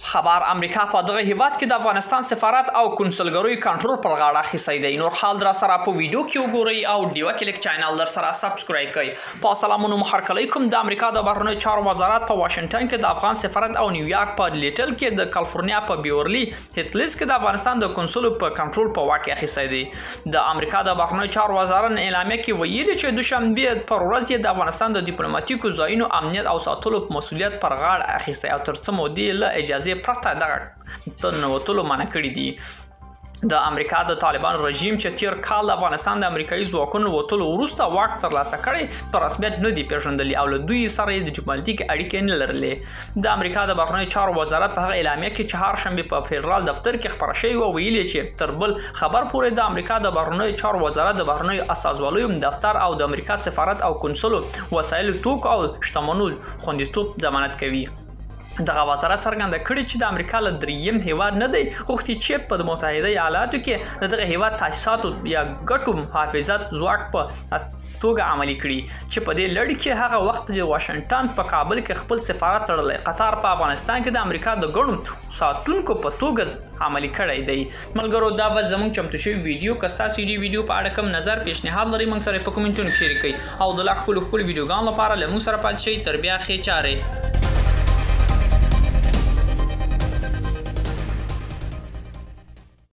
خبر امریکا په دغه هیواد کې د افغانستان سفارت او کنسولګریو کنټرول پر غاړه اخیستی دی. نور حال در سره په ویډیو کې وګورئ او ډیوه کلیک چینل در سره subscribe کړئ. په سلامونو هرکلی کوم. د امریکا د بهرنیو چارو وزارت په واشنګټن کې د افغان سفارت او نیویارک په لیټل کې د کالیفورنیا په بیورلی هیتلز کې د افغانستان د کنسول په کنټرول په واک کې اخیستی دی. د امریکا د بهرنیو چارو وزارت اعلامیه کې ویلي چې دوشنبه پر ورځ یې د افغانستان د دیپلوماتیکو ځایونو امنیت او ساتلو په مسولیت پر غاړه اخیستی او تر څه مودې له اجازې پرته دغه ننوتلو منع کړي دي. د امریکا د طالبانو رژیم چې تیر کال د افغانستان د امریکایي ځواکونو وتلو وروسته واک ترلاسه کړی، په رسمیت نه دی پیژندلی او له دوی سره یې د دیپلوماتیکې اړیکې نه لرلې. د امریکا د بهرنیو چارو وزارت په هغه اعلامیه کې چهارشنبه په فدرال دفتر کې خپره شوې وه ویلي چې تر بل خبر پورې د امریکا د بهرنیو چارو وزارت د بهرنیو استازولیو دفتر او د امریکا سفارت او کنسولو وسایلو، توکو او شتمنو خوندیتوب ضمانت کوي. دغه وزارت څرګنده کړې چې د امریکا له دریم هیواد نه دی غوښتي چې په متحده ایالاتو کې د دغه هیواد تاسیساتو یا ګټو محافظت ځواک په توګه عملي کړي، چې په دې لړ کې هغه وخت د واشنګټن په کابل کې خپل سفارت تړلی، قطر په افغانستان کې د امریکا د ګڼو ساتونکو په توګه عملي کړی دی. ملګرو، دا به زموږ چمتو شوی ویډیو. که ستاسو دې ویډیو په اړه کوم نظر پیشنهاد لرئ، موږ سره په کومنټونو کې شریک کړئ او د لا ښکلو ښکلو ویډیوګانو لپاره له موږ سره پاتې شئ. تر بیا ښې چارې.